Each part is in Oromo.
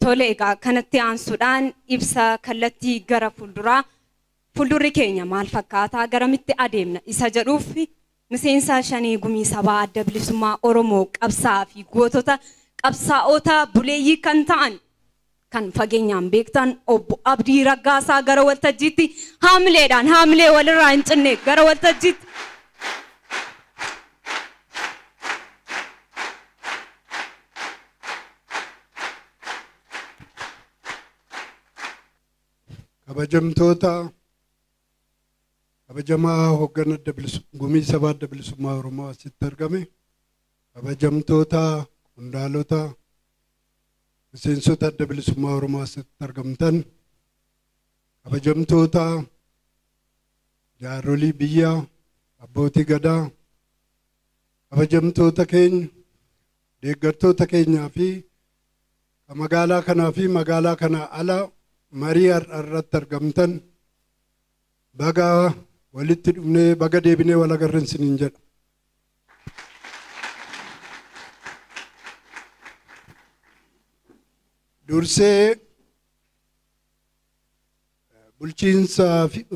Tole egaa kanatti aansuudhaan ibsa kallattii gara fuulduraa fuuldurri keenya maal fakkaataa garamitti adeemna isa jedhuuf miseensa shanii gumii sabaa adda bilisummaa Oromoo qabsaa fi gootota qabsaa'ota buleeyyii kan ta'an kan fageenyaan beektan obbo Abdii Raggaasaa gara waltajjiitti haamileedhaan haamilee walirraa hin cinne gara waltajjiitti. Kabajamtoota kabajamaa hoogganaa gumii sabaa adda bilisummaa Oromoo asitti argame, kabajamtoota qondaalota miseensota adda bilisummaa Oromoo asitti argamtan, kabajamtoota jaarolii biyyaa, abbootii gadaa, kabajamtoota keenya, deeggartoota keenyaa fi magaalaa kanaa fi magaalaa kanaa ala marii irratti argamtan baga walitti dhufnee baga deebinee wal agarreen isiniin jedha. Dursee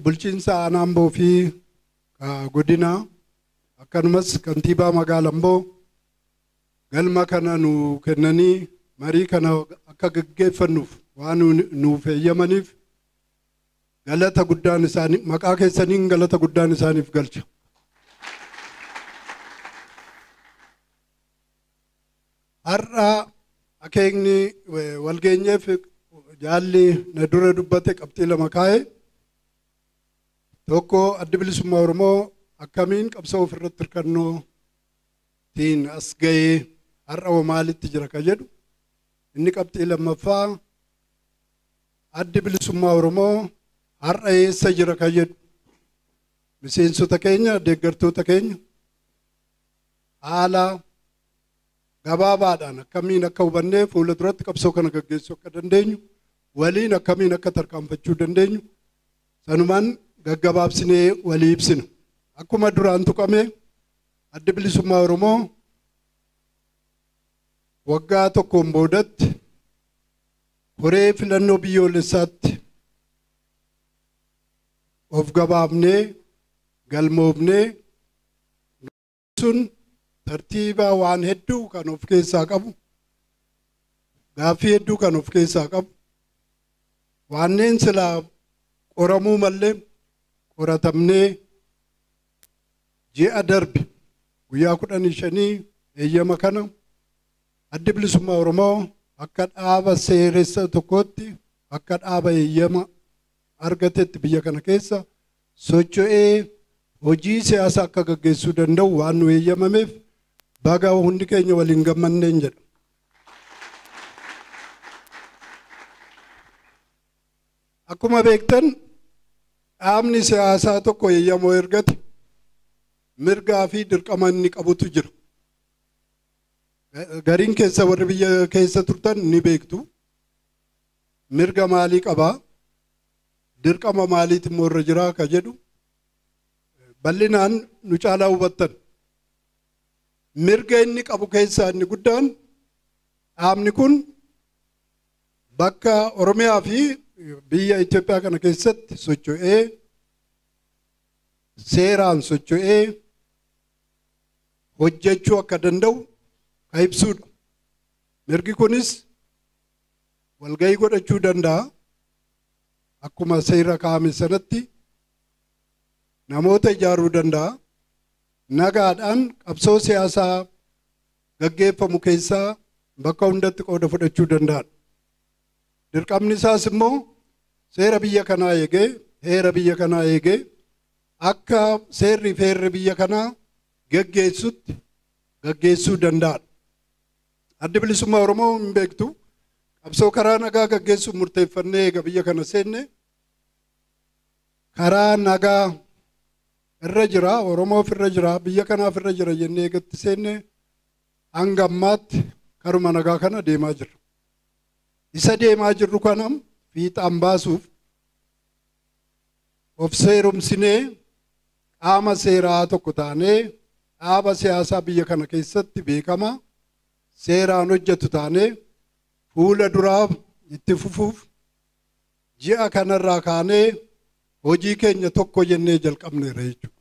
bulchiinsa aanaa Amboo fi godina akkanumas kantiibaa magaalaa Amboo galma kana nu kennanii marii kana akka gaggeeffannuuf waan nuuf eeyyamaniif galata guddaan isaanii maqaa keessaniin galata guddaan isaaniif galcha. Har'a akeekni walgeenyeef jaalli na dura dubbate qabxii lama kaa'e. Tokko addi bilisummaa Oromoo akkamiin qabsoo ofirratti hirkannootiin as ga'ee har'a hoo maalitti jira ka jedhu. Inni qabxii lammaffaa addi bilisummaa Oromoo har'a eessa jira ka jedhu. Miseensota keenya, deeggartoota keenya haala gabaabaadhaan akkamiin akka hubannee fuula duratti qabsoo kana gaggeessuu akka dandeenyu, waliin akkamiin akka tarkaanfachuu dandeenyu sanumaan gaggabaabsinee walii ibsina. Akkuma duraan tuqame addi bilisummaa Oromoo waggaa tokkoon boodatti koree filannoo biyyoolessaatti of gabaabnee galmoofnee sun tartiiba waan hedduu kan of keessaa qabu, gaaffii hedduu kan of keessaa qabu, wanneen silaa qoramuu mallee qoratamnee ji'a darbe guyyaa 15 eeyyama kana addi bilisummaa Oromoo akka dhaaba seeressa tokkootti akka dhaaba eeyyama argatetti biyya kana keessa socho'ee hojii siyaasaa akka gaggeessuu danda'u waan nu eeyyamameef baga hundi keenya waliin gammanneen jedha. Akkuma beektan dhaabni siyaasaa tokko eeyyamoo ergate mirgaa fi dirqama inni qabutu jira. Gariin keessa warri biyya keessa turtan ni beektu. Mirga maalii qabaa? Dirqama maaliitu immoo irra jira ka jedhu bal'inaan nu caalaa hubattan. Mirga inni qabu keessaa inni guddaan dhaabni kun bakka Oromiyaa fi biyya Itoophiyaa kana keessatti socho'ee seeraan socho'ee hojjechuu akka danda'u kan ibsudha. Mirgi kunis walgahii godhachuu danda'a. Akkuma seera kaa'ame sanatti namoota ijaaruu danda'a. Nagaadhaan qabsoo siyaasaa gaggeeffamu keessaa bakka hundatti qooda fudhachuu danda'a. Dirqamni isaas immoo seera biyya kanaa eegee, heera biyya kanaa eegee akka seerri fi heerri biyya kanaa gaggeessutti gaggeessuu danda'a. Addi bilisummaa Oromoo hin beektu. Qabsoo karaa nagaa gaggeessuuf murteeffannee eega biyya kana seenne karaa nagaa irra jira, Oromoof irra jira, biyya kanaaf irra jira jennee eegatti seenne hanga ammaatti karuma nagaa kana deemaa jirra. Isa deemaa jirru kana fiixaan baasuuf of seeromsinee qaama seeraa tokko taanee dhaaba siyaasaa biyya kana keessatti beekama seeraan hojjetu taanee fuula duraa itti fufuuf ji'a kanarraa kaanee hojii keenya tokko jennee jalqabneerra jechuudha.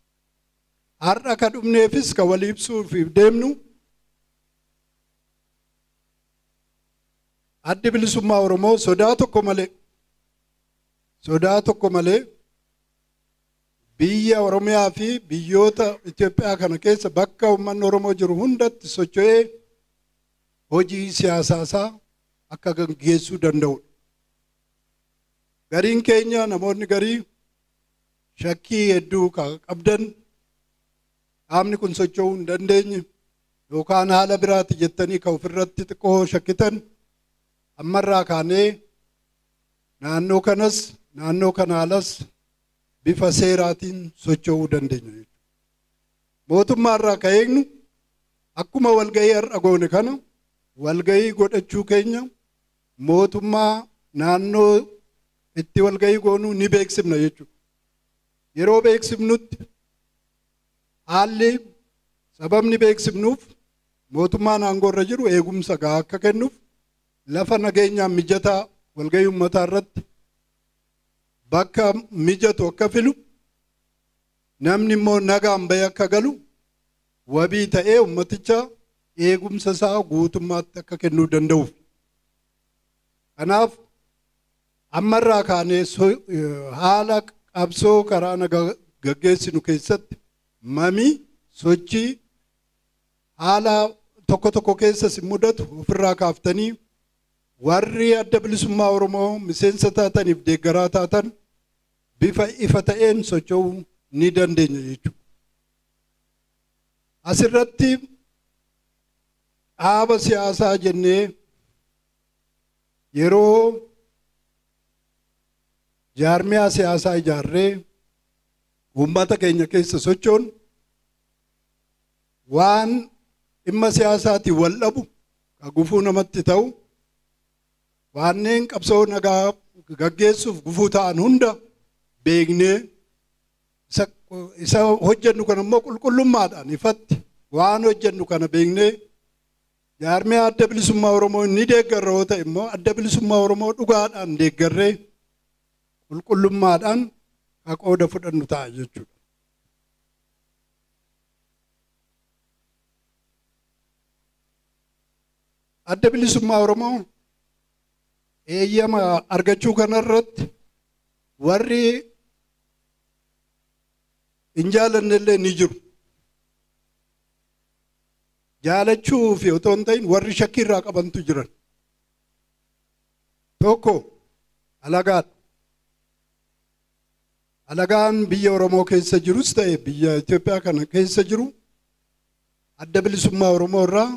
Har'a ka dhumneefis ka walii ibsuuf deemnu addi bilisummaa Oromoo sodaa tokko malee biyya Oromiyaa fi biyyoota Itoophiyaa kana keessa bakka uummanni Oromoo jiru hundatti socho'ee hojii siyaasaa isaa akka gaggeessuu danda'udha. Gariin keenya namoonni garii shakkii hedduu qabdan qaamni kun socho'uu hin dandeenye yookaan haala biraati jettanii ka ofirratti xiqqoo shakkitan ammarraa kaanee naannoo kanas naannoo kana alas bifa seeraatiin socho'uu dandeenya jechuudha. Mootummaarraa ka eegnu akkuma walgahii har'a goone kana walgahii godhachuu keenya mootummaa naannoo itti walgahii goonuu ni beeksifna jechuudha. Yeroo beeksifnutti haalli sababni beeksifnuuf mootummaan aangoorra jiru eegumsa gahaa akka kennuuf lafa nageenyaan mijataa walgahii uummataa irratti bakka mijatu akka filu namni immoo nagaan bahee akka galu wabii ta'ee uummaticha eegumsa isaa guutummaatti akka kennuu danda'uuf. Kanaaf ammarraa kaanee haala qabsoo karaa nagaa gaggeessinu keessatti mamii sochii haala tokko tokko keessas mudatu ofirraa kaaftanii warri adda bilisummaa Oromoo miseensa taataniif deeggaraa taatan bifa ifa ta'een socho'uu ni dandeenya jechuudha. Asirratti dhaaba siyaasaa jennee yeroo jaarmiyaa siyaasaa ijaarree uummata keenya keessa sochoon waan dhimma siyaasaatiin wal dhabu ka gufuu namatti ta'u wanneen qabsoo nagaa gaggeessuuf gufuu ta'an hunda beeknee isa hojjennu kana immoo qulqullummaadhaan ifatti waan hojjennu kana beeknee jaarmiyaa adda bilisummaa Oromoo ni deeggarra yoo ta'e immoo adda bilisummaa Oromoo dhugaadhaan deeggarree qulqullummaadhaan ka qooda fudhannu ta'a jechuudha. Adda bilisummaa Oromoo eeyyama argachuu kanarratti warri hin jaalannellee ni jiru. Jaalachuu fi otoo hin ta'in warri shakkii irraa qabantu jiran. Tokko alagaadha. Alagaan biyya Oromoo keessa jirus ta'e biyya Itoophiyaa kana keessa jiru adda bilisummaa Oromoo irraa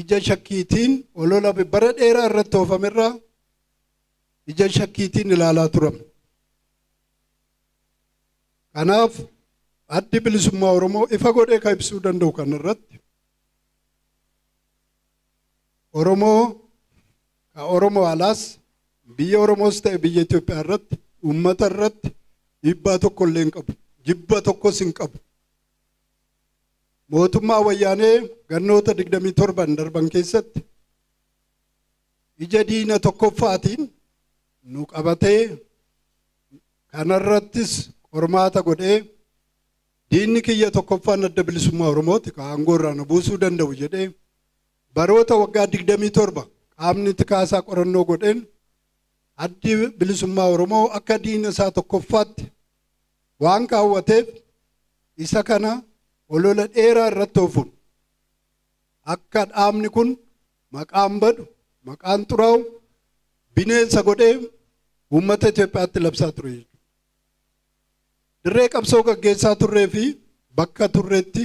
ija shakkiitiin olola bara dheeraa irratti oofamerraa ija shakkiitiin ilaalaa turan. Kanaaf addi bilisummaa Oromoo ifa godhee kan ibsuu danda'u kanarratti Oromoo ka Oromoo alaas biyya Oromoos ta'e biyya Itoophiyaa irratti uummata irratti dhiibbaa tokko illee hin qabu, jibba tokkos hin qabu. Mootummaa wayyaanee gannoota 27 darban keessatti ija diina tokkoffaatiin nu qabatee kanarrattis qormaata godhee diinni kiyya tokkoffaan adda bilisummaa Oromooti ka aangoo irraa nu buusuu danda'u jedhee baroota waggaa 27 qaamni tikaasaa qorannoo godheen addi bilisummaa Oromoo akka diina isaa tokkoffaatti waan kaawwateef isa kana olola dheeraa irratti oofuun akka dhaabni kun maqaan badu maqaan xuraa'u bineensa godhee uummata Itoophiyaatti labsaa ture jechuudha. Dirree qabsoo gaggeessaa turree fi bakka turreetti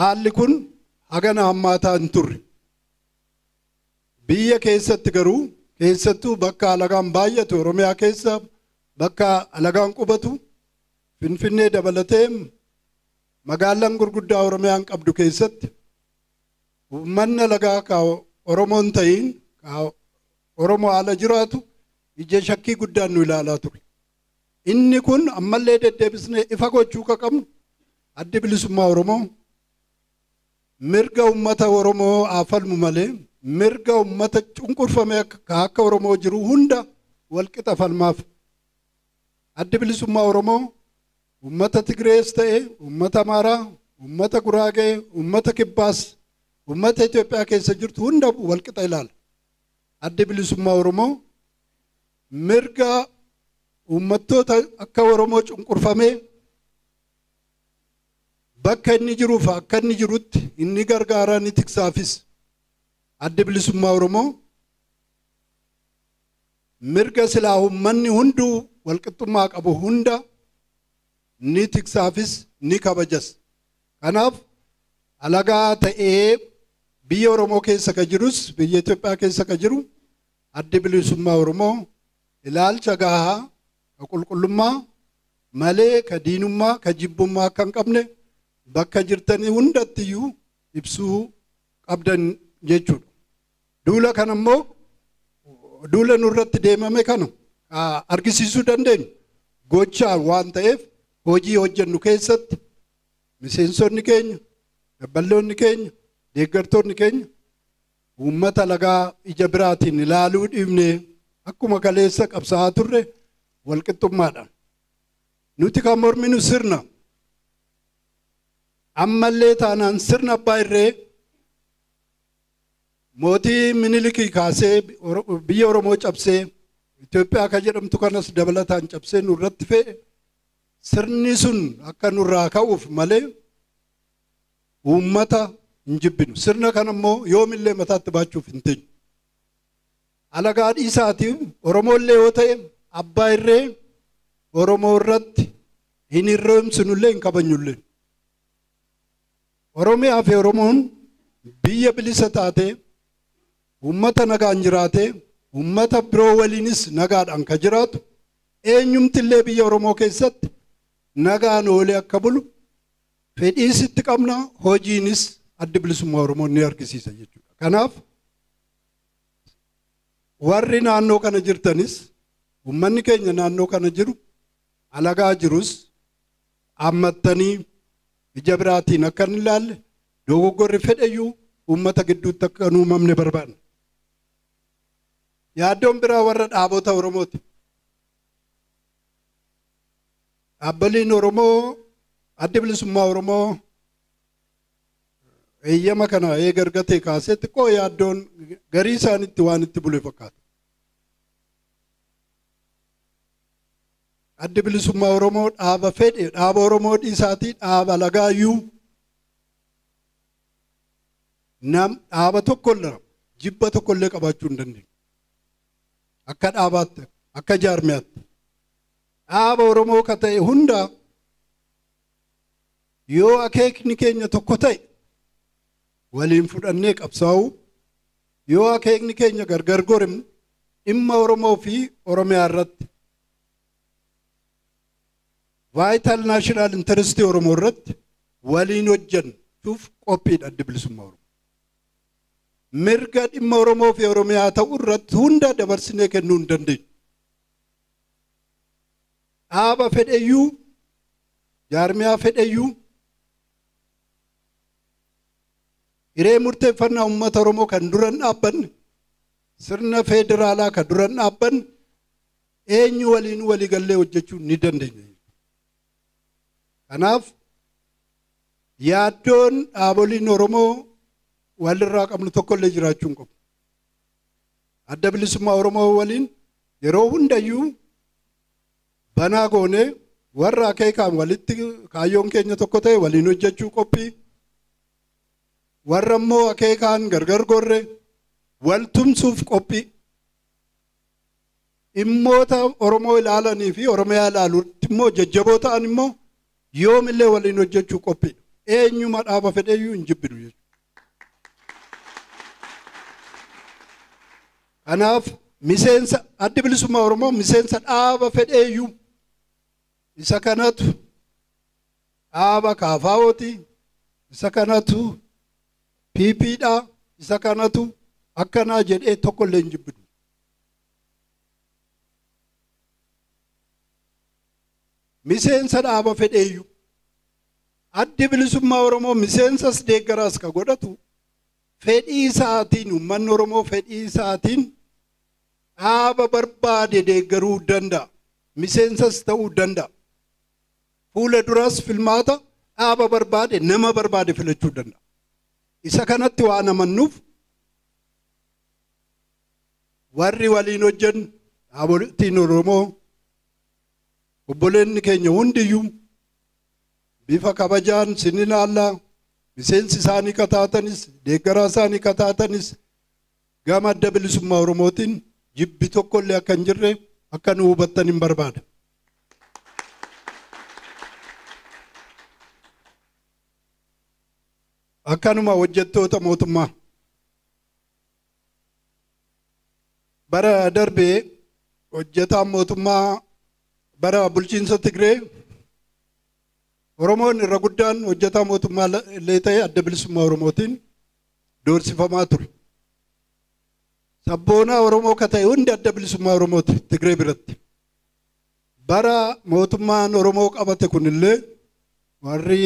haalli kun hagana hammaataa hin turre. Biyya keessatti garuu keessattuu bakka alagaan baay'atu Oromiyaa keessa bakka alagaan qubatu Finfinnee dabalatee magaalaan gurguddaa Oromiyaan qabdu keessatti uummanni alagaa ka Oromoon ta'in ka Oromoo ala jiraatu ija shakkii guddaan nu ilaalaa ture. Inni kun ammallee deddeebisnee ifa gochuu ka qabnu addi bilisummaa Oromoo mirga uummata Oromoo haa falmu malee mirga uummata cunqurfame akka Oromoo jiru hunda walqixa falmaaf. Addi bilisummaa Oromoo uummata Tigrees ta'e, uummata Amaaraa, uummata Guraagee, uummata Kibbaas, uummata Itoophiyaa keessa jirtu hunda walqixa ilaala. Addi bilisummaa Oromoo mirga uummattoota akka Oromoo cunqurfamee bakka inni jiruuf akka inni jirutti inni gargaaraa ni tiksaafis. Addi bilisummaa Oromoo mirga silaa uummanni hunduu walqixxummaa qabu hunda ni tiksaafis ni kabajas. Kanaaf alagaa ta'ee biyya Oromoo keessa ka jirus biyya Itoophiyaa keessa ka jiru addi bilisummaa Oromoo ilaalcha gahaa ka qulqullummaa malee ka diinummaa ka jibbummaa akka hin qabne bakka jirtanii hundattiyyuu ibsuu qabdan jechuudha. Duula kana immoo duula nurratti deemame kana argisiisuu dandeenyu gochaan waan ta'eef hojii hojjennu keessatti miseensonni keenya, dabballoonni keenya, deeggartoonni keenya uummata lagaa ija biraatiin ilaaluu dhiifnee akkuma kaleessa qabsaa'aa turre walqixxummaadhaan. Nuti kan morminu sirna. Ammallee taanaan sirna abbaa irree mootii Minilikii kaasee biyya Oromoo cabsee Itoophiyaa kan jedhamtu kanas dabalataan cabsee nurratti fe'e sirni sun akka nurraa ka'uuf malee uummata hin jibbinu. Sirna kana immoo yoomillee mataatti baachuuf hin teenyu. Alagaa dhiisaatiin Oromoollee yoo ta'e abbaa irree Oromoo irratti hin hirroomsinullee hin kabajnullee. Oromiyaa fi Oromoon biyya bilisa taatee uummata nagaan jiraatee uummata biroo waliinis nagaadhaan ka jiraatu eenyumtillee biyya Oromoo keessatti nagaan oolee akka bulu fedhiis itti qabna, hojiinis addi bilisummaa Oromoo ni argisiisa jechuudha. Kanaaf warri naannoo kana jirtanis uummanni keenya naannoo kana jiru alagaa jirus ammattanii ija biraatiin akka hin ilaalle dogoggorri fedhayyuu uummata gidduutti akka hin uumamne barbaadna. Yaaddoon biraa warra dhaabota Oromooti. Dhaabbileen Oromoo addi bilisummaa Oromoo eeyyama kana eega argatee kaasee xiqqoo yaaddoon garii isaanitti waan itti bule fakkaata. Addi bilisummaa Oromoo dhaaba fedhe dhaaba Oromoo dhiisaatii dhaaba lagaayyuu nam dhaaba tokkollee jibba tokkollee qabaachuu hin dandeenyu. Akka dhaabaatti akka jaarmiyaatti dhaaba Oromoo ka ta'e hunda yoo akeekni keenya tokko ta'e waliin fudhannee qabsaa'uu, yoo akeekni keenya gargar goremu dhimma Oromoo fi Oromiyaa irratti vital national interest Oromoo irratti waliin hojjennuuf qophiidha addi bilisummaa Oromoo. Mirga dhimma Oromoo fi Oromiyaa ta'uu irratti hunda dabarsinee kennuu hin dandeenyu. Dhaaba fedheyyuu, jaarmiyaa fedheyyuu hiree murteeffannaa uummata Oromoo kan dura hin dhaabbanne, sirna federaalaa kan dura hin dhaabbanne eenyu waliin waliigallee hojjechuu ni dandeenya. Kanaaf yaaddoon dhaaboliin Oromoo walirraa qabnu tokkollee jiraachuu hin qabu. Adda bilisummaa Oromoo waliin yeroo hundayyuu banaa goonee warra akeekaan walitti kaayyoon keenya tokko ta'e waliin hojjechuu qophii, warra immoo akeekaan gargar gorre wal tumsuuf qophii, dhimmoota Oromoo ilaalanii fi Oromiyaa ilaaluutti immoo jajjaboo ta'an immoo yoomillee waliin hojjechuu qophii. Eenyuma dhaaba fedheyyuu hin jibbinu jechuudha. Kanaaf miseensa addi bilisummaa Oromoo miseensa dhaaba fedheyyuu isa kanatu dhaaba KFO'ti, isa kanatu PPdha, isa kanatu akkanaa jedhee tokkollee hin jibbinu. Miseensa dhaaba fedheyyuu addi bilisummaa Oromoo miseensas deeggaraas ka godhatu Fedhii isaatiin uummanni Oromoo fedhii isaatiin dhaaba barbaade deeggaruu danda'a. Miseensas ta'uu danda'a. Fuula duras filmaata dhaaba barbaade nama barbaade filachuu danda'a. Isa kanatti waan amannuuf warri waliin hojjennu dhaabotiin Oromoo obboleonni keenya hundiyyuu bifa kabajaan sin ilaallaa miseensi isaanii kataatanis deeggaraa isaanii kataatanis gama adda bilisummaa Oromootiin jibbi tokkollee akka hin jirre akka nu hubattan hin barbaada. Akkanuma hojjettoota mootummaa bara darbee hojjetaan mootummaa bara bulchiinsa Tigree Oromoon irra guddaan hojjetaa mootummaa illee ta'e adda bilisummaa Oromootiin doorsifamaa ture. Sabboonaa Oromoo ka ta'e hundi adda bilisummaa Oromooti Tigree biratti. Bara mootummaan Oromoo qabate kunillee warri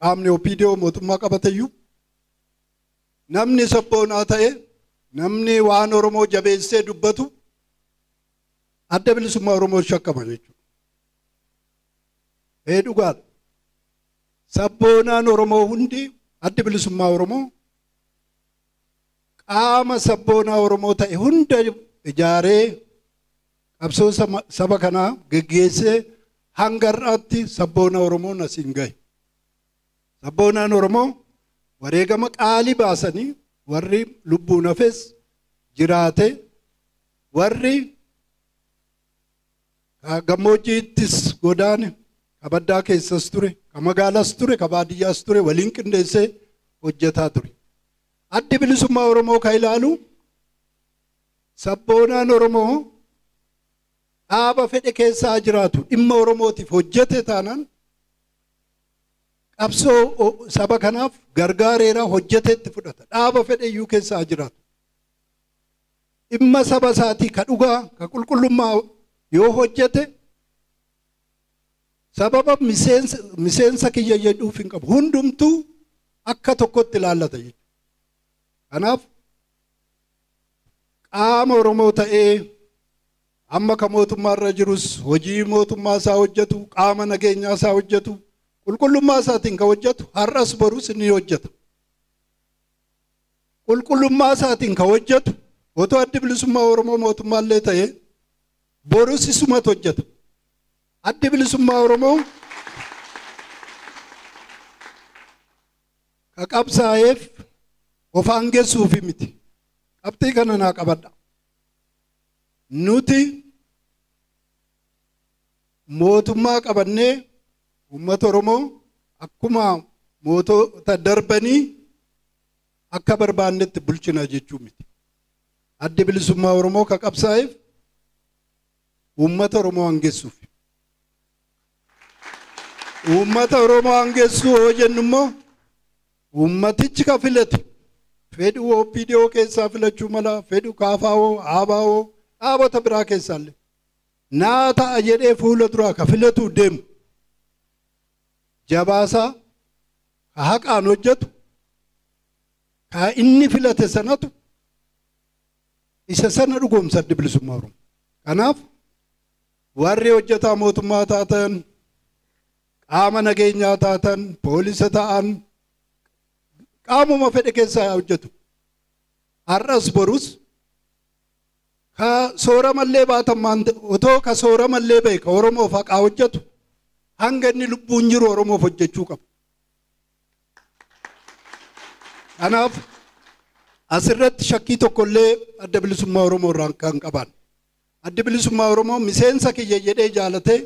qaamni OPDO mootummaa qabateyyuu namni sabboonaa ta'e namni waan Oromoo jabeessee dubbatu adda bilisummaa Oromoo shakkama jechuudha. Ee dhugaadha. Sabboonaan Oromoo hundi adda bilisummaa Oromoo qaama sabboonaa Oromoo ta'e hunda ijaaree qabsoo saba kanaa geggeessee hanga har'aatti sabboonaa Oromoon asiin gahe. Sabboonaan Oromoo wareegama qaalii baasanii warri lubbuun hafes jiraate warri gammoojjiittis godaane ka baddaa keessas ture ka magaalaas ture ka baadiyyaas ture waliin qindeessee hojjetaa ture. Addi bilisummaa Oromoo ka ilaalu sabboonaan Oromoo dhaaba fedhe keessaa jiraatu dhimma Oromootiif hojjete taanaan qabsoo saba kanaaf gargaareera hojjeteetti fudhata. Dhaaba fedhe iyyuu keessaa jiraatu. Dhimma saba isaatii ka dhugaa ka qulqullummaa yoo hojjete sababa miseensa kiyya jedhuuf hin qabu. Hundumtuu akka tokkotti ilaallata jechuudha. Kanaaf qaama Oromoo ta'ee amma ka mootummaa irra jirus hojii mootummaa isaa hojjetu qaama nageenyaa isaa hojjetu qulqullummaa isaatiin ka hojjetu har'as borus ni hojjeta. Qulqullummaa isaatiin ka hojjetu otoo addi bilisummaa Oromoo mootummaallee ta'ee borus isumatu hojjeta. Addi bilisummaa Oromoo ka qabsaa'eef of aangessuufi miti. Qabxii kana naa qabadha. Nuti mootummaa qabannee uummata Oromoo akkuma mootota darbanii akka barbaannetti bulchina jechuu miti. Addi bilisummaa Oromoo ka qabsaa'eef uummata Oromoo aangessuuf. Uummata Oromoo aangessuu yoo jennu immoo uummatichi ka filate fedhu OPDO keessaa filachuu mala, fedhu KFO, ABO, dhaabota biraa keessaallee naa ta'a jedhee fuula duraa ka filatu deemu jabaasaa ka haqaan hojjetu ka inni filate sanatu isa sana dhugoomsa adda bilisummaa Oromoo. Kanaaf warri hojjetaa mootummaa taatan qaama nageenyaa taatan poolisa ta'an qaamuma fedhe keessaa hojjetu har'as borus ka sooramallee baatan otoo ka sooramallee ba'e ka Oromoof haqaa hojjetu hanga inni lubbuun jiru Oromoof hojjechuu qaba. Kanaaf asirratti shakkii tokkollee adda bilisummaa Oromoo irraan kan qaban. Addi bilisummaa Oromoo miseensa kiyya jedhee jaalatee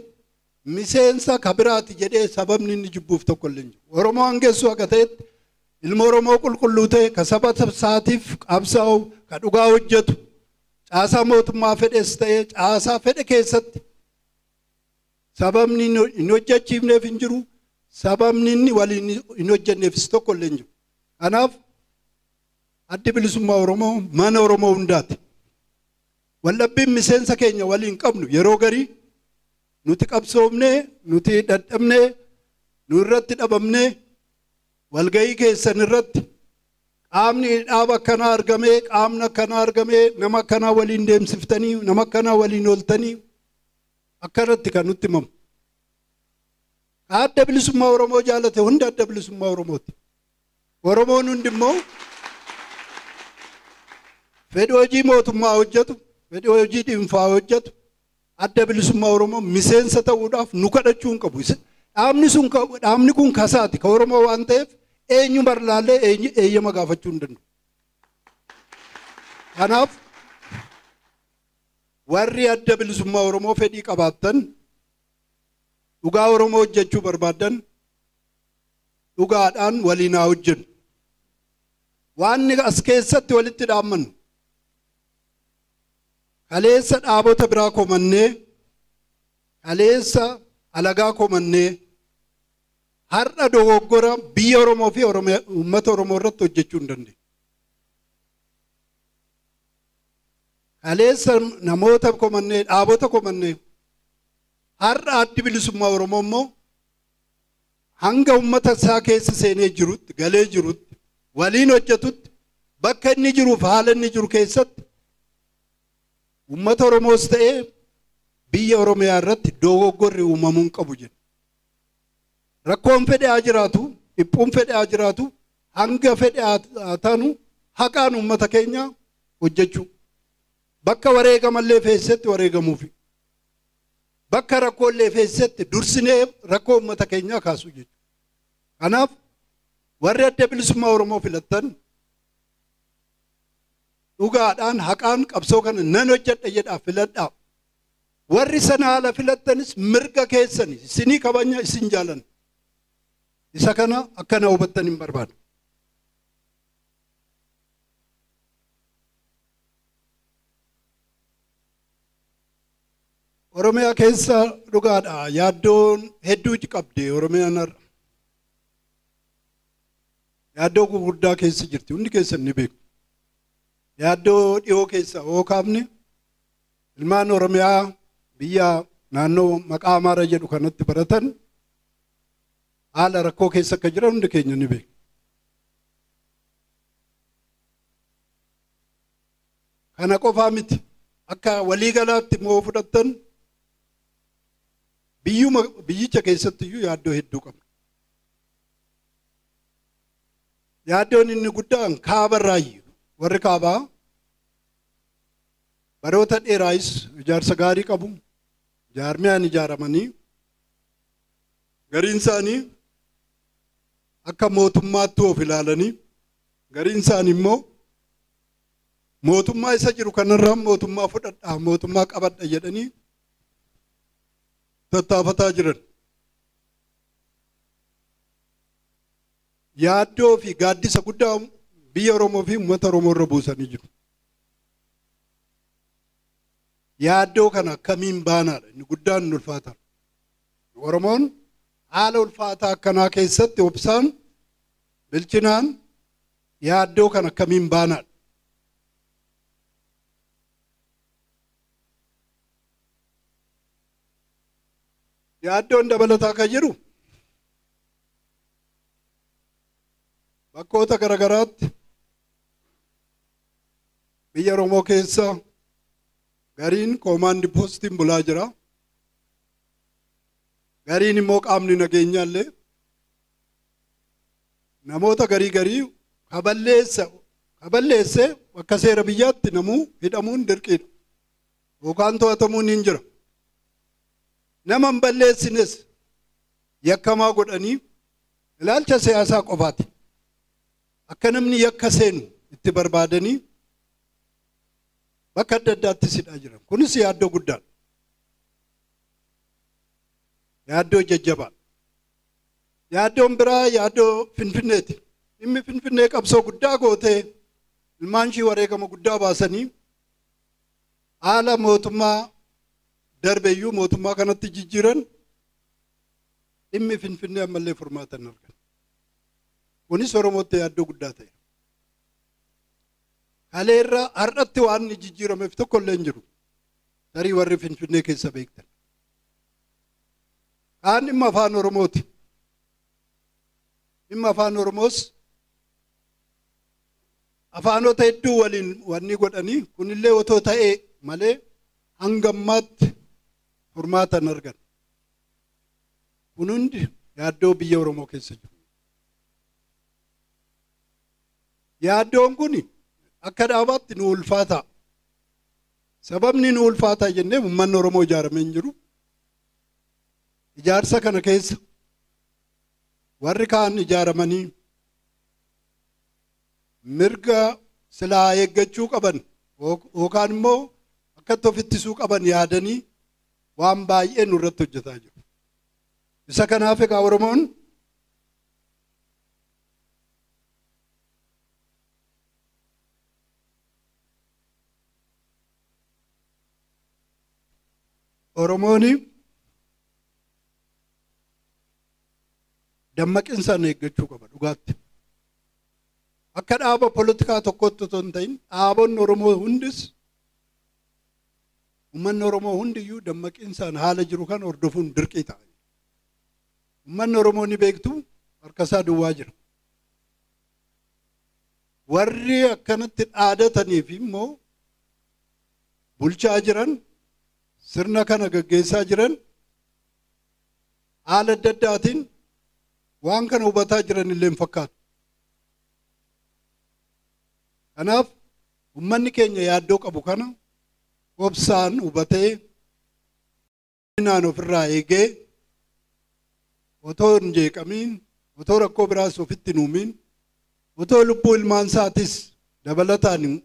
miseensa kabiraati jedhee sababni inni jibbuuf tokkollee hin jiru. Oromoo hangeessuu akka ta'etti ilma Oromoo qulqulluu ta'e ka saba isaatiif qabsaa'u ka dhugaa hojjetu caasaa mootummaa fedhes ta'e caasaa fedhe keessatti sababni hin hojjechiifneef hin jiru sababni inni waliin hin hojjenneefis tokkollee hin jiru. Kanaaf addi bilisummaa Oromoo mana Oromoo hundaati. Wallabbiin miseensa keenya waliin qabnu yeroo garii nuti qabsoomnee nuti dadhabnee nu irratti dhabamnee walgahii keessan irratti Qaamni dhaaba akkanaa argamee, qaamni akkanaa argamee, nama akkanaa waliin deemsiftanii, nama akkanaa waliin ooltanii akkanatti kan nutti himamu. Adda bilisummaa Oromoo jaalate hundi adda bilisummaa Oromooti. Oromoon hundi immoo fedhii hojii mootummaa hojjetu, fedhii hojii dhuunfaa hojjetu, adda bilisummaa Oromoo miseensa ta'uudhaaf nu kadhachuu hin qabu. Dhaabni sun dhaabni kun kasaati ka Oromoo waan ta'eef eenyu barlaallee eeyyama gaafachuu hin danda'u. Kanaaf warri adda bilisummaa Oromoo fedhii qabaattan, dhugaa Oromoo hojjechuu barbaaddan, dhugaadhaan waliin haa hojjennu. Waan as keessatti walitti dhaammannu kaleessa dhaabota biraa komannee, kaleessa alagaa komannee, har'a dogoggora biyya Oromoo fi uummata Oromoo irratti hojjechuu hin dandeenyu. Kaleessa namoota komannee, dhaabota komannee, har'a addi bilisummaa Oromoo immoo hanga uummata isaa keessa seenee jirutti, galee jirutti, waliin hojjetutti, bakka inni jiruuf haala inni jiru keessatti uummata Oromoos ta'ee biyya Oromiyaa irratti dogoggorri uumamuu hin qabu jedhu. Rakkoon fedhe haa jiraatu, dhiphuun fedhe haa jiraatu, hanga fedhe haa taanu haqaan uummata keenya hojjechuu. Bakka wareegamallee feessetti wareegamuufi. Bakka rakkoolee feessetti dursinee rakkoo uummata keenyaa kaasuu jechuudha. Kanaaf warri adda bilisummaa Oromoo filattan dhugaadhaan haqaan qabsoo kana nan hojjedha jedhaa filadhaa. Warri sana haala filattanis mirga keessani isinii kabajna, isin jaalanna. Isa kana akkana hubattan hin barbaadu. Oromiyaa keessa dhugaadha yaaddoon hedduu qabdi Oromiyaan har'a. Yaaddoo gurguddaa keessa jirti, hundi keessan ni beeku. Yaaddoo dhiyoo keessa hoo kaafne ilmaan Oromiyaa biyya naannoo maqaa Amaaraa jedhu kanatti baratan haala rakkoo keessa akka jiran hundi keenya ni beeku. Kana qofaa miti, akka waliigalaatti immoo fudhattan biyyicha keessatti iyyuu yaaddoo hedduu qabna. Yaaddoon inni guddaan kaabarraayyuu warri kaabaa baroota dheeraayis ijaarsa gaarii qabu, jaarmiyaan ijaaramanii gariin isaanii akka mootummaatti of ilaalanii, gariin isaanii immoo mootummaa isa jiru kanarraa mootummaa fudhadhaa, mootummaa qabadha jedhanii tattaafataa jiran. Yaaddoo fi gaaddisa guddaa biyya Oromoo fi uummata Oromoo irra buusanii jiru. Yaaddoo kana akkamiin baanaadha inni guddaan ulfaataa. Oromoon haala ulfaataa akkanaa keessatti obsaan bilchinaan yaaddoo kana akkamiin baanaadha. Yaaddoon dabalataa kan jiru bakkoota garagaraatti biyya Oromoo keessa gariin koomaandi poostiin bulaa jira. Gariin immoo qaamni nageenyaallee namoota garii garii kaballeesse akka seera biyyaatti namuu hidhamuun dirqiidha. Yookaan to'atamuun hin jira. Nama hin balleessines yakkamaa godhanii ilaalcha siyaasaa qofaati. Akka namni yakka seenu itti barbaadanii bakka adda addaatti sidhaa jiran. Kunis yaaddoo guddaadha. Yaaddoo jajjabaa. Yaaddoon biraa yaaddoo Finfinneeti. Dhimmi Finfinnee qabsoo guddaa gootee ilmaan ishii wareegama guddaa baasanii haala mootummaa darbeeyyuu mootummaa kanatti jijjiiran dhimmi Finfinnee ammallee furmaata hin argan. Kunis Oromootti yaaddoo guddaa ta'e. Kaleerra har'atti waan inni jijjiirameef tokko illee hin jiru. Tarii warri Finfinnee keessa beektan. Kaan dhimma afaan Oromooti. Dhimma afaan Oromoos Afaanota hedduu waliin wanni godhanii kunillee otoo ta'ee malee hanga ammaatti furmaata hin argan. Kun hundi yaaddoo biyya Oromoo keessa jiru. Yaaddoon kun akka dhaabaatti nu ulfaata. Sababni nu ulfaataa jennee uummanni Oromoo ijaaramee hin jiru. Ijaarsa kana keessa warri kaan ijaaramanii mirga silaa eeggachuu qaban yookaan immoo akkatti of ittisuu qaban yaadanii waan baay'ee nurratti hojjetaa jiru. Isa kanaaf egaa Oromoon dammaqinsaan eeggachuu qaba dhugaatti. Akka dhaaba poolitikaa tokkotti otoo hin ta'in dhaabonni Oromoo hundis uummanni Oromoo hundiyyuu dammaqinsaan haala jiru kan hordofuun dirqii ta'a. Uummanni Oromoo ni beektu harka isaa duwwaa jira. Warri akkanatti dhaadataniif immoo bulchaa jiran sirna kana gaggeessaa jiran haala adda addaatiin waan kana hubataa jiran illee hin fakkaatu. Kanaaf uummanni keenya yaaddoo qabu kana obsaan hubatee naan ofirraa eegee otoo hin jeeqamiin otoo rakkoo biraas ofitti hin uumiin otoo lubbuu ilmaan isaatis dabalataan hin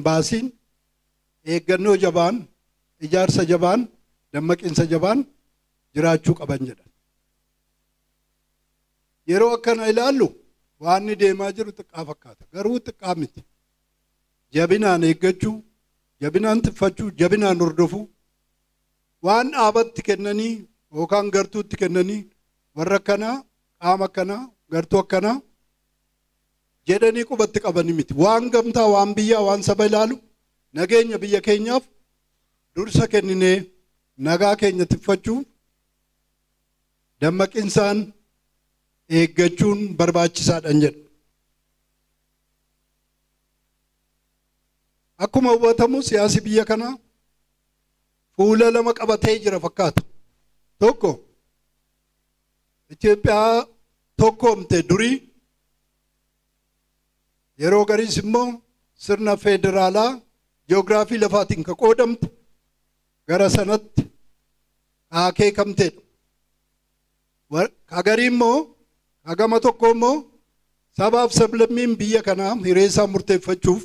baasiin eeggannoo jabaan ijaarsa jabaan dammaqinsa jabaan jiraachuu qaban jedha. Yeroo akkana ilaallu waan inni deemaa jiru xiqqaa fakkaata. Garuu xiqqaa miti. Jabinaan eeggachuu, jabinaan tiffachuu, jabinaan hordofuu waan dhaabatti kennanii yookaan gartuutti kennanii warra akkanaa, qaama akkanaa, gartuu akkanaa jedhanii qubatti qabanii miti. Waan gamtaa, waan biyyaa, waan saba ilaalu nageenya biyya keenyaaf dursa kenninee nagaa keenya tiffachuu dammaqinsaan eeggachuun barbaachisaadhaan jedha. Akkuma hubatamu siyaasi biyya kanaa fuula lama qabatee jira fakkaata. Tokko Itoophiyaa tokkoomte durii yeroo gariis immoo sirna federaalaa ji'oogiraafii lafaatiin ka qoodamtu gara sanatti akeekamteedha. Ka garii immoo gama tokko immoo sabaaf sablammiin biyya kanaa hiree isaa murteeffachuuf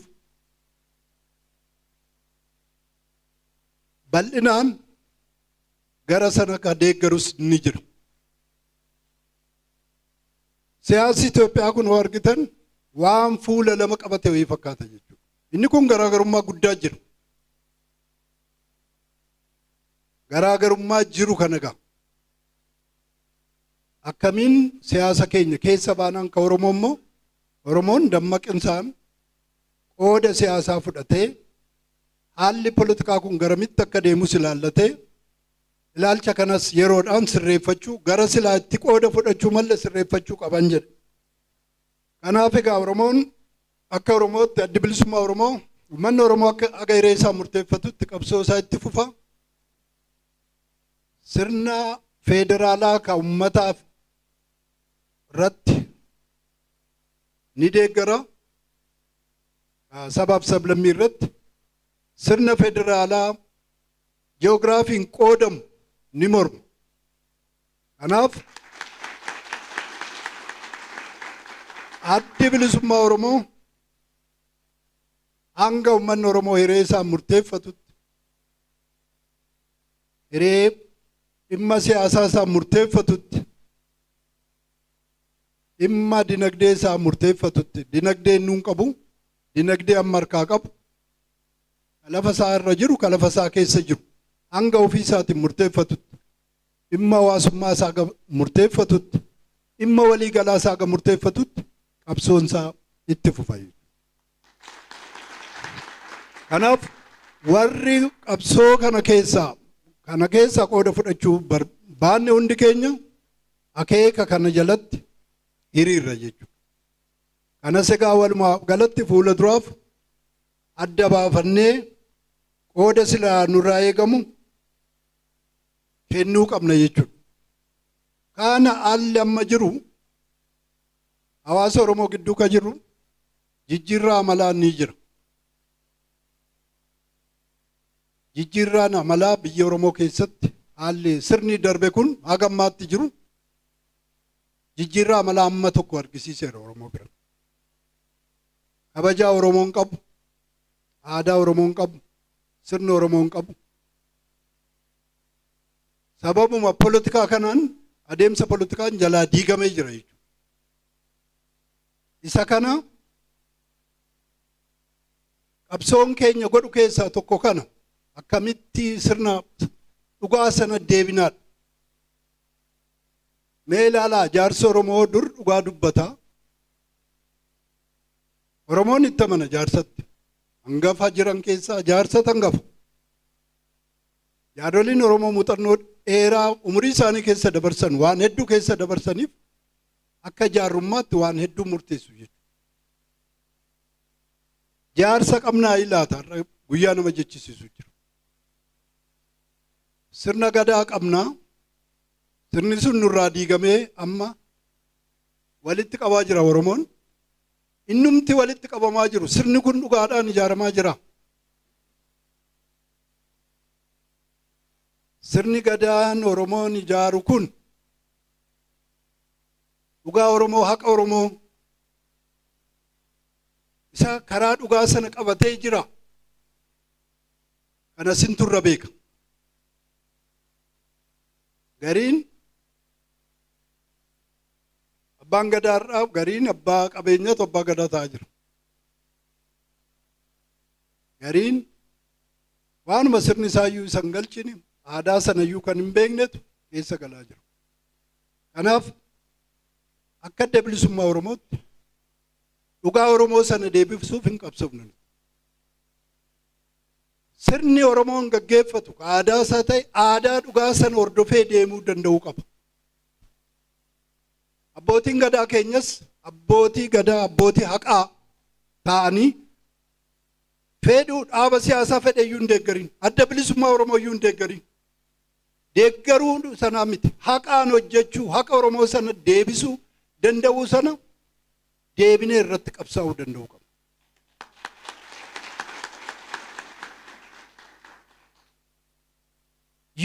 bal'inaan gara sana ka deeggarus ni jira. Siyaasni Itoophiyaa kun hoo argitan waan fuula lama qabate wayii fakkaata jechuudha. Inni kun garaagarummaa guddaa jira. Garaagarummaa jiru kana egaa akkamiin siyaasa keenya keessa baanaan ka Oromoo immoo Oromoon dammaqinsaan qooda siyaasaa fudhatee haalli poolitikaa kun garamitti akka deemus ilaallatee ilaalcha kanas yeroodhaan sirreeffachuu gara silaa itti qooda fudhachuu malee sirreeffachuu qaban jedha. Kanaaf egaa Oromoon akka Oromootti addi bilisummaa Oromoo uummanni Oromoo akka aga hiree isaa murteeffatutti qabsoo isaa itti fufa. Sirna federaalaa ka uummataaf irratti ni deeggara. Sabaaf sablammii irratti sirna federaalaa ji'oogiraafiin qoodamu ni morma. Kanaaf addi bilisummaa Oromoo hanga uummanni Oromoo hiree isaa murteeffatutti hiree dhimma siyaasaa isaa murteeffatutti dhimma dinagdee isaa murteeffatutti dinagdee nuun qabu dinagdee amma harkaa qabu lafa isaa irra jiru ka lafa isaa keessa jiru hanga ofii isaatiin murteeffatutti dhimma hawaasummaa isaa murteeffatutti dhimma waliigalaa isaa murteeffatutti qabsoon isaa itti fufa. Kanaaf warri qabsoo kana keessaa qooda fudhachuu barbaanne hundi keenya akeeka kana jalatti hiriirra jechuudha. Kanas egaa walumaa galatti fuula duraaf adda baafannee qooda silaa nurraa eegamu kennuu qabna jechuudha. Kana haalli amma jiru hawaasa Oromoo gidduu ka jiru jijjiirraa amalaa ni jira. Jijjiirraan amalaa biyya Oromoo keessatti haalli sirni darbe kun haga ammaatti jiru jijjiirraa amalaa amma tokko argisiiseera Oromoo bira. Kabajaa Oromoon qabu, aadaa Oromoon qabu, sirni Oromoon qabu. Sababuma polotikaa kanaan adeemsa polotikaan jalaa diigamee jira jechuudha. Isa kana qabsoon keenya godhu keessaa tokko kana akkamitti sirna dhugaa sana deebinaadha. Mee ilaalaa jaarsi Oromoo dur dhugaa dubbata. Oromoon itti amana jaarsatti. Hangafa jiran keessaa jaarsata hangafa. Jaaroliin Oromoo muuxannoo dheeraa umurii isaanii keessa dabarsan waan hedduu keessa dabarsaniif akka jaarrummaatti waan hedduu murteessu jechuudha. Jaarsa qabnaa ilaata guyyaa nama jechisiisu jira. Sirna gadaa qabnaa. Sirni sun nurraa diigamee amma walitti qabaa jira Oromoon. Innumti walitti qabamaa jiru sirni kun dhugaadhaan ijaaramaa jira. Sirni gadaan Oromoon ijaaru kun dhugaa Oromoo haqa Oromoo isa karaa dhugaa sana qabatee jira. Kana sinturra beeka. Gariin abbaan gadaarraa gariin abbaa qabeenyaatu abbaa gadaa ta'aa jira. Gariin waanuma sirni isaayyuu isan galchine aadaa sanayyuu kan hin beeknetu keessa galaa jira. Kanaaf akka adda bilisummaa Oromootti dhugaa Oromoo sana deebisuuf hin qabsoofnu. Sirni Oromoon gaggeeffatu aadaa isaa ta'e aadaa dhugaa sana hordofee deemuu danda'uu qaba. Abbootiin gadaa keenyas abbootii gadaa abbootii haqaa ta'anii fedhuu dhaaba siyaasaa fedheyyuu hin deeggarin adda bilisummaa Oromoo iyyuu hin deeggarin. Deeggaruu sanaa miti haqaan hojjechuu haqa Oromoo sana deebisuu danda'uu sana deebinee irratti qabsaa'uu danda'uu qaba.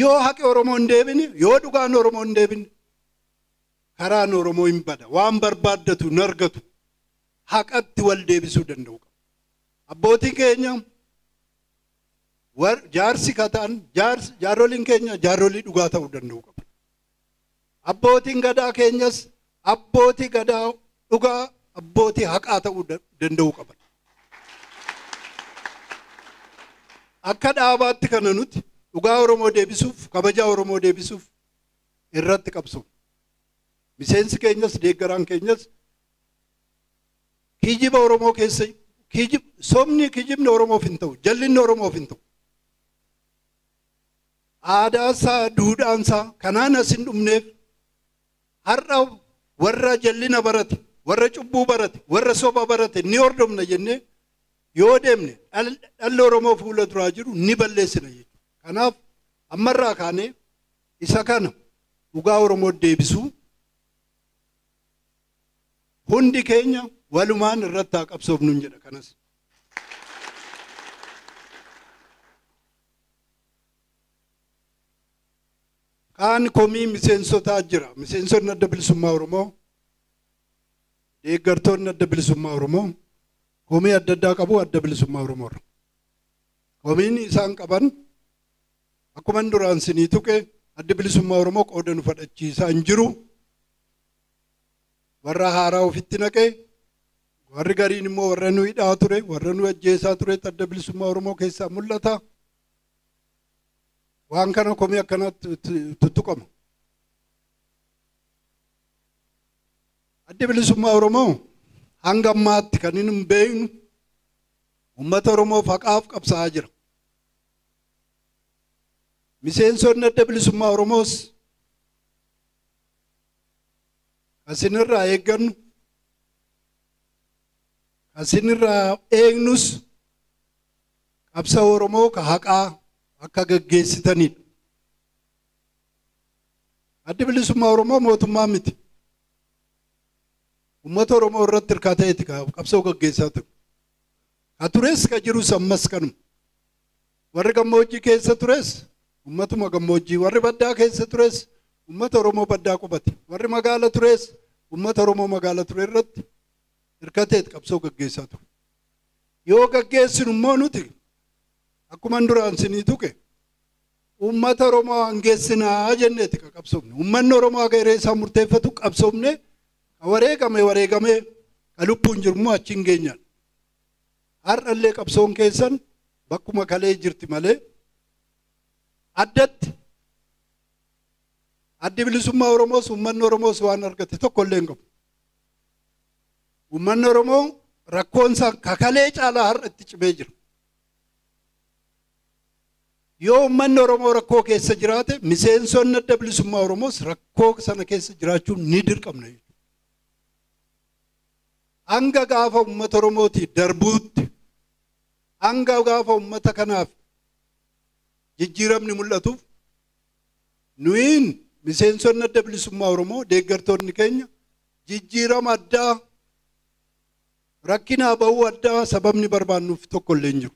Yoo haqi Oromoo hin deebine yoo dhugaan Oromoo hin deebine karaan Oromoo hin bada waan barbaaddatu hin argatu haqatti wal deebisuu danda'uu qaba. Abbootiin keenya jaarsi kataan jaaroliin keenya jaarolii dhugaa ta'uu danda'uu qaba. Abbootiin gadaa keenyas abbootii gadaa dhugaa abbootii haqaa ta'uu danda'uu qaban. Akka dhaabaatti kana nuti dhugaa Oromoo deebisuuf kabajaa Oromoo deebisuuf irratti qabsoofna. Miseensi keenyas deeggaraan keenyas kijiba Oromoo keessa sobni kijibni Oromoof hin ta'u jallinni Oromoof hin ta'u. Aadaa isaa duudhaan isaa kanaan as hin dhumneef har'a warra jallina barate warra cubbuu barate warra soba barate ni hordofna jennee yoo deemne dhalli Oromoo fuula duraa jiru ni balleessina jechuudha. Kanaaf ammarraa kaanee isa kana dhugaa Oromoo deebisuu hundi keenya walumaan irratti haa qabsoofnu jedha kanas. Kaan komii miseensotaa jira. Miseensonni adda bilisummaa Oromoo, deeggartoonni adda bilisummaa Oromoo komii adda addaa qabu adda bilisummaa Oromoo irra. Komiin isaan qaban akkuma duraan sinii tuqe adda bilisummaa Oromoo qooda nu fudhachiisaa hin jiru. Warra haaraa ofitti naqee warri gariin immoo warra nu hidhaa ture warra nu ajjeesaa ture adda bilisummaa Oromoo keessaa mul'ata. Waan kana komii akkanatti tuttuqama. Adda bilisummaa Oromoo hanga ammaatti kan inni hin beeknu uummata Oromoof haqaaf qabsaa'aa jira. Miseensonni adda bilisummaa Oromoos asinirraa eeggannu Isinirraa eegnus qabsoo Oromoo ka haqaa akka gaggeessitanidha. Addi bilisummaa Oromoo mootummaa miti. Uummata Oromoo irratti hirkaa ta'eeti qabsoo gaggeessaa ture. Ka tures ka jirus ammas kanuma. Warri gammoojjii keessa tures uummatuma gammoojjii, warri baddaa keessa tures uummata Oromoo baddaa qubate, warri magaala tures uummata Oromoo magaala ture irratti hirkateet qabsoo gaggeessaa ture. Yoo gaggeessinu immoo nuti akkuma duraan sinii tuqe uummata Oromoo hangeessinaa jenneeti ka qabsoofne. Uummanni Oromoo haga hiree isaa murteeffatu qabsoofne, ka wareegame wareegame, ka lubbuun jiru immoo achi hin geenyaan. Har'allee qabsoon keessan bakkuma kalee jirti malee addatti addi bilisummaa Oromoos uummanni Oromoos waan argate tokko illee hin qabu. Uummanni Oromoo rakkoonsa kakalee caalaa har'a itti cimee jira. Yoo uummanni Oromoo rakkoo keessa jiraate miseensonni adda bilisummaa Oromoos rakkoo sana keessa jiraachuun ni dirqamna jechuudha. Hanga gaafa uummata Oromootii darbuutti, hanga gaafa uummata kanaaf jijjiiramni mul'atuuf nuyiin miseensonni adda bilisummaa Oromoo deeggartoonni keenya jijjiirama addaa rakkinaa bahuu addaa sababni barbaannuuf tokko illee hin jiru.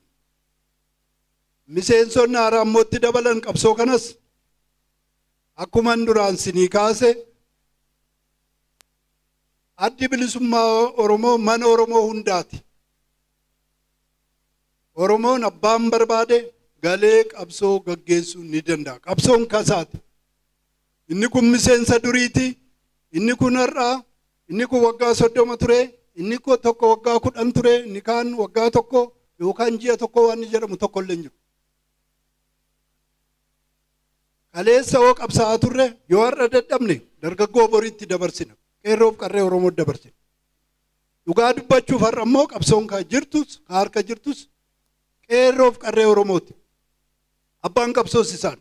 Miseensonni haaraa immoo itti dabalan qabsoo kanas akkuma duraan sinii kaase addi bilisummaa Oromoo mana Oromoo hundaati. Oromoon abbaan barbaade galee qabsoo gaggeessuu ni danda'a. Qabsoon kasaati. Inni kun miseensa duriiti. Inni kun har'aa. Inni kun waggaa 30 ture. Inni kun tokko waggaa 10 ture. Inni kaan waggaa 1 yookaan ji'a 1 waan jedhamu tokko illee hin jiru. Kaleessa hoo qabsaa'aa turre yoo har'a dadhabne dargaggoo boriitti dabarsina. Qeerroof qarree Oromoo dabarsina. Dhugaa dubbachuuf har'a immoo qabsoon ka jirtus ka harka jirtus qeerroof qarree Oromooti. Abbaan qabsoos isaan.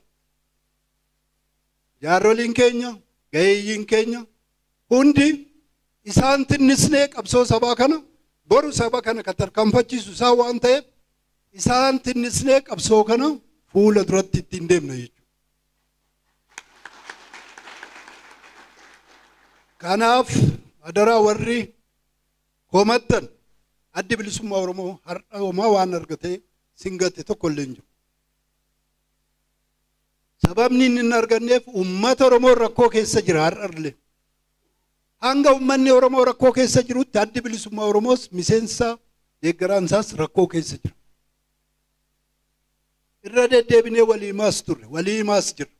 Jaaroliin keenya, gaheeyyiin keenya hundi isaan tinnisnee qabsoo sabaa kana boru saba kana kan tarkaanfachiisu isaan waan ta'eef isaan tinnisnee qabsoo kana fuula duratti ittiin deemna jechuudha. Kanaaf adaraa warri komattan addi bilisummaa Oromoo har'a homaa waan argatee singate tokko illee hin jiru. Sababni inni hin arganneef uummata Oromoo rakkoo keessa jira har'allee. Hanga uummanni Oromoo rakkoo keessa jirutti addi bilisummaa Oromoos miseensa deeggaraan isaas rakkoo keessa jira. Irra deddeebinee walii himaas turre, walii himaas jirra.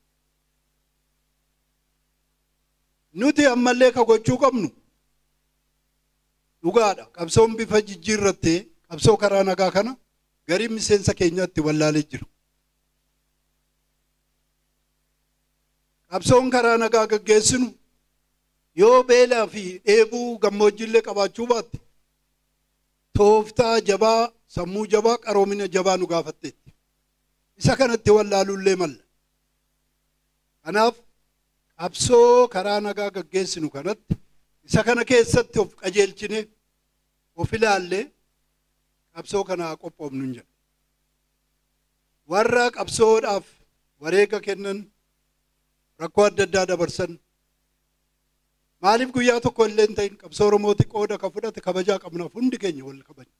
Nuti ammallee ka gochuu qabnu dhugaadha. Qabsoon bifa jijjiirrattee qabsoo karaa nagaa kana gariin miseensa keenyaatti wallaalee jira. Qabsoon karaa nagaa gaggeessinu yoo beelaa fi dheebuu gammoojjiillee qabaachuu baatte tooftaa jabaa, sammuu jabaa, qaroomina jabaa nu gaafatteetti. Isa kanatti wallaaluullee malla. Kanaaf qabsoo karaa nagaa gaggeessinu kanatti isa kana keessatti of qajeelchine of ilaallee qabsoo kanaa qophoofnu hin jedhu. Warra qabsoodhaaf wareega kennan rakkoo adda addaa dabarsan maaliif guyyaa tokko illee hin ta'in qabsoo Oromooti qooda ka fudhate kabajaa qabnaaf hundi keenya wal kabajna.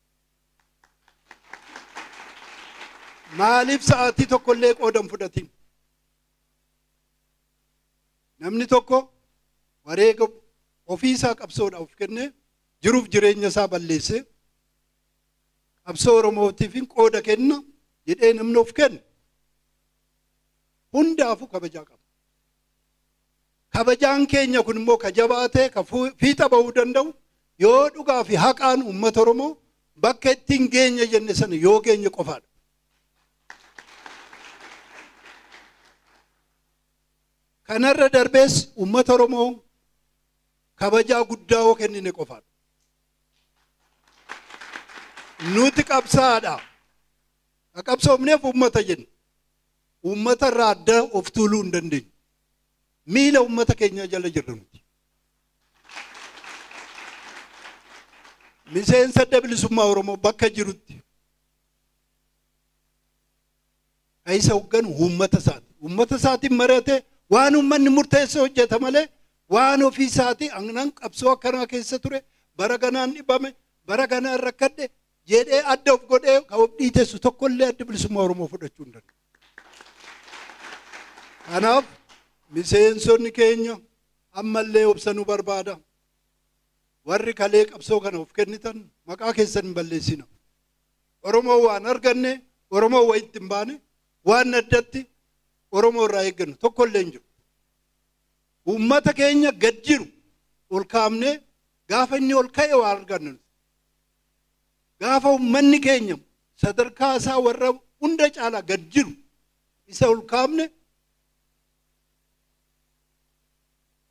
Maaliif sa'aatii tokko illee qooda hin fudhatin? Namni tokko wareega ofiisaa qabsoodhaaf of kennee jiruuf jireenya isaa balleessee qabsoo Oromootiif qooda kenna jedhee namni of kennu hundaafuu kabajaa qaba. Kabajaan keenya kun immoo ka jabaatee ka fiixa bahuu danda'u yoo dhugaa fi haqaan uummata Oromoo bakka ittiin geenye jenne sana yoo geenye qofaadha. Kanarra darbees uummata Oromoo kabajaa guddaa yoo kennine qofaadha. Nuti qabsaadha. Ka qabsoofneef uummata jenna. Uummata irraa adda of tuuluu hin dandeenyu. Miila uummata keenya jala jirra nuti. Miseensa Adda Bilisummaa Oromoo bakka jirutti kan isa hoogganu uummata isaati. Uummata isaatiin mari'atee waan uummanni murteesse hojjeta malee waan ofii isaatii annan qabsoo akkanaa keessa ture bara kanaan dhibame bara kanaan rakkadhe jedhee adda of godhee kan of dhiitessu tokkollee Adda Bilisummaa Oromoo fudhachuu hin danda'u. Kanaaf miseensonni keenya ammallee obsanuu barbaada. Warri kalee qabsoo kana of kennitan maqaa keessan hin balleessina. Oromoo waan arganne, Oromoo wayitti hin baane, waan addatti Oromoo irraa eeggannu tokkollee hin jiru. Uummata keenya gad jiru ol kaafnee gaafa inni ol ka'e waa argannu. Gaafa uummanni keenya sadarkaa isaa warra hunda caalaa gad jiru isa ol kaafne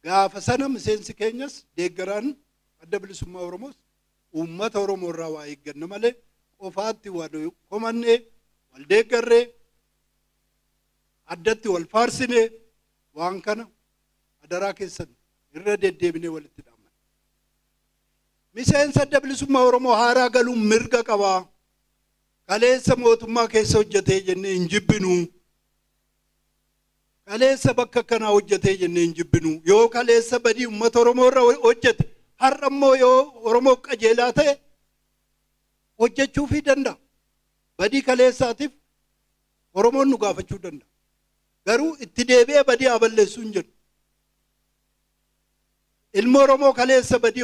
gaafa sana miseensi keenyas deeggaraan Adda Bilisummaa Oromoos uummata Oromoo irraa waa eegganna malee qofaatti wal komannee wal deeggarree addatti wal faarsinee waan kana adaraa keessan irra deddeebinee walitti dhaamna. Miseensa Adda Bilisummaa Oromoo haaraa galuun mirga qabaa. Kaleessa mootummaa keessa hojjetee jennee hin jibbinu. Kaleessa bakka kanaa hojjetee jennee hin jibbinu. Yoo kaleessa badii uummata Oromoo irra hojjete har'a immoo yoo Oromoof qajeelaa ta'e hojjechuufii danda'a. Badii kaleessaatiif Oromoon nu gaafachuu danda'a. Garuu itti deebi'ee badii haa balleessuu hin jedhu. Ilmi Oromoo kaleessa badii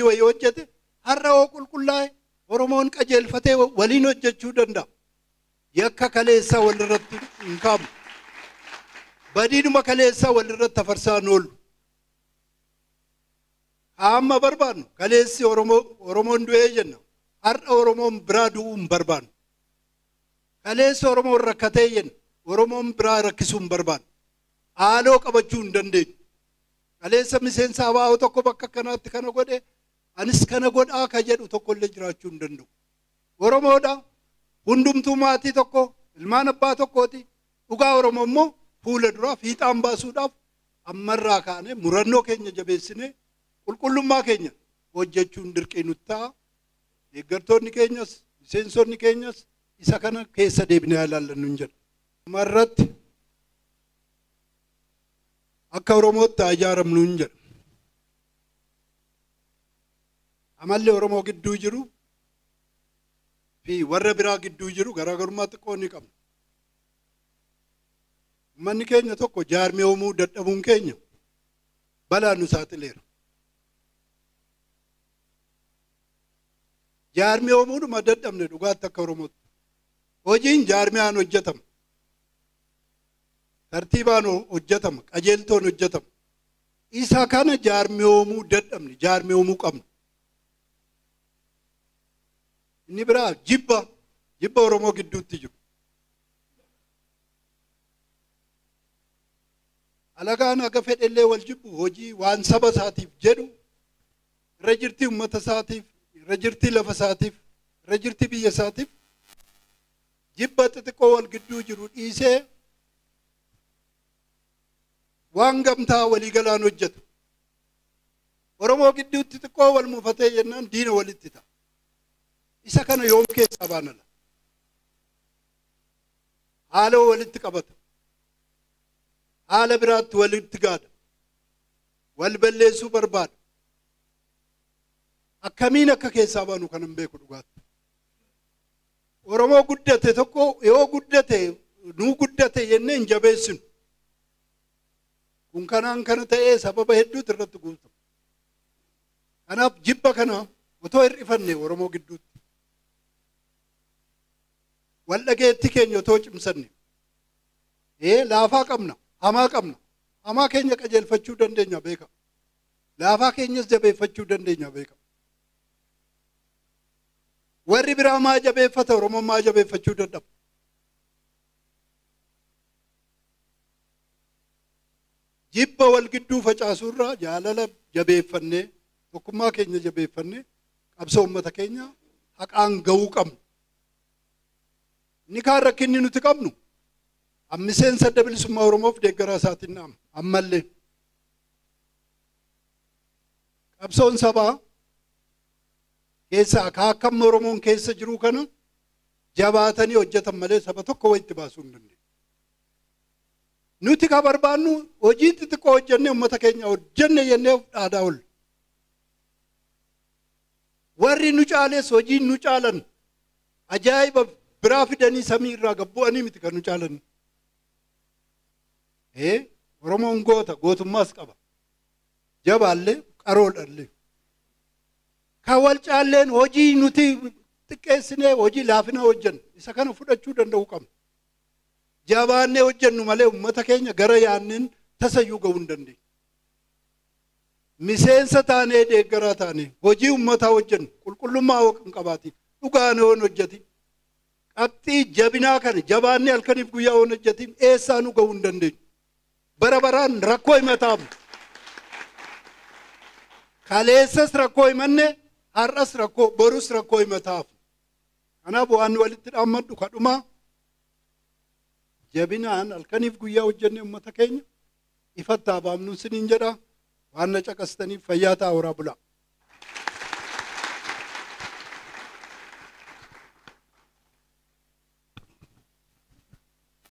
wayii hojjete har'a hoo qulqullaa'e Oromoon qajeelfatee waliin hojjechuu danda'a. Yakka kaleessaa walirratti hin kaamu. Badiidhuma kaleessaa walirratti afarsaan oolu. Amma barbaannu kaleessi Oromoon du'ee jenna. Har'a Oromoon biraa du'uu hin barbaannu. Kaleessi Oromoon rakkatee jenna. Oromoon biraa rakkisuu hin barbaannu. Haaloo qabachuu hin dandeenyu. Kaleessa miseensa ABO tokko bakka kanaatti kana godhe anis kana godhaa ka jedhu tokkollee jiraachuu hin danda'u. Oromoodha. Hundumtuu maatii tokko ilmaan abbaa tokkooti. Dhugaa Oromoo immoo fuula duraa fiixaan baasuudhaaf ammarraa kaanee murannoo keenya jabeessinee qulqullummaa keenya hojjechuun dirqii nutti ta'a. Deeggartoonni keenyas miseensonni keenyas isa kana keessa deebinee ilaallannu hin jedhu. Ammarratti akka Oromootti haa ijaaramnu hin jedhu. Amalli Oromoo gidduu jiru fi warra biraa gidduu jiru garaagarummaa xiqqoo ni qabna. Uummanni keenya tokko jaarmee uumuu dadhabuun keenya balaa nu saaxileera. Jaarmee uumuudhuma dadhabne dhugaatti akka Oromootti. Hojiin jaarmiyaan hojjetama. Tartiibaan hojjetama, qajeeltoon hojjetama. Isa kana jaarmee uumuu dadhabne, jaarmee uumuu qabna. Inni biraa jibba Oromoo gidduutti jiru. Alagaan haga fedhellee wal jibbu hojii waan saba isaatiif jedhu irra jirtii uummata isaatiif, irra jirtii lafa isaatiif, irra jirtii biyya isaatiif jibba xixiqqoo wal gidduu jiru dhiisee waan gamtaa waliigalaan hojjeta. Oromoo gidduutti xiqqoo wal mufatee jennaan diina walitti ta'a. Isa kana yoom keessaa baanala? Haala walitti qabata. Haala biraatti walitti gaada. Wal balleessuu barbaada. Akkamiin akka keessaa baanu kan hin beeku dhugaatti. Oromoo guddate tokko yoo guddate nuu guddate jennee hin jabeessinu. Kun kanaan kana ta'ee sababa hedduutu irratti guutama. Kanaaf jibba kana otoo hir'ifanne Oromoo gidduutti. Wal dhageetti keenya otoo cimsanne. Laafaa qabna, hamaa qabna. Hamaa keenya qajeelfachuu dandeenya beeka. Laafaa keenyas jabeeffachuu dandeenya beeka. Warri biraa maa jabeeffata Oromoon maa jabeeffachuu dadhaba. Jibba wal gidduu facaasuurraa jaalala jabeeffannee tokkummaa keenya jabeeffannee qabsoo uummata keenya haqaan ga'uu qabna. Inni kaan rakkinni nuti qabnu miseensa Adda Bilisummaa Oromoof deeggaraa isaatiin dhaama ammallee. Qabsoon sabaa Keessa akaakam Oromoon keessa jiru kana jabaatanii hojjetan malee saba tokko wayitti baasuu hin dandeenye. Nuti ka barbaannu hojii xixiqqoo hojjennee uummata keenya hojjenne jennee dhaadaa oolla. Warri nu caales hojii nu caalan ajaa'iba biraa fidanii samii irraa gad bu'anii miti kan nu caalan. Oromoon goota gootummaas qaba. Jabaallee qaroodhallee. Kan wal caalleen hojii nuti xiqqeessinee hojii laafina hojjennu isa kana fudhachuu danda'uu qabna. Jabaannee hojjennu malee uummata keenya gara yaanneen tasayyuu ga'uu hin dandeenye. Miseensa taanee deeggaraa taanee hojii uummataa hojjennu qulqullummaa hin qabaatin dhugaan hoon hojjetin qabxii jabinaa kana jabaannee halkaniif guyyaa hoon hojjetin eessaanuu ga'uu hin dandeenyu. Bara baraan rakkoo himatamu. Kaleessas rakkoo himanne har'as rakkoo borus rakkoo himataaf. Kanaaf waan walitti dhaammadhu kadhumaa jabinaan halkaniif guyyaa hojjenne uummata keenya ifatti haa baafnu siniin jedha. Waan na caqastaniif fayyaa ta'a horaa bulaa.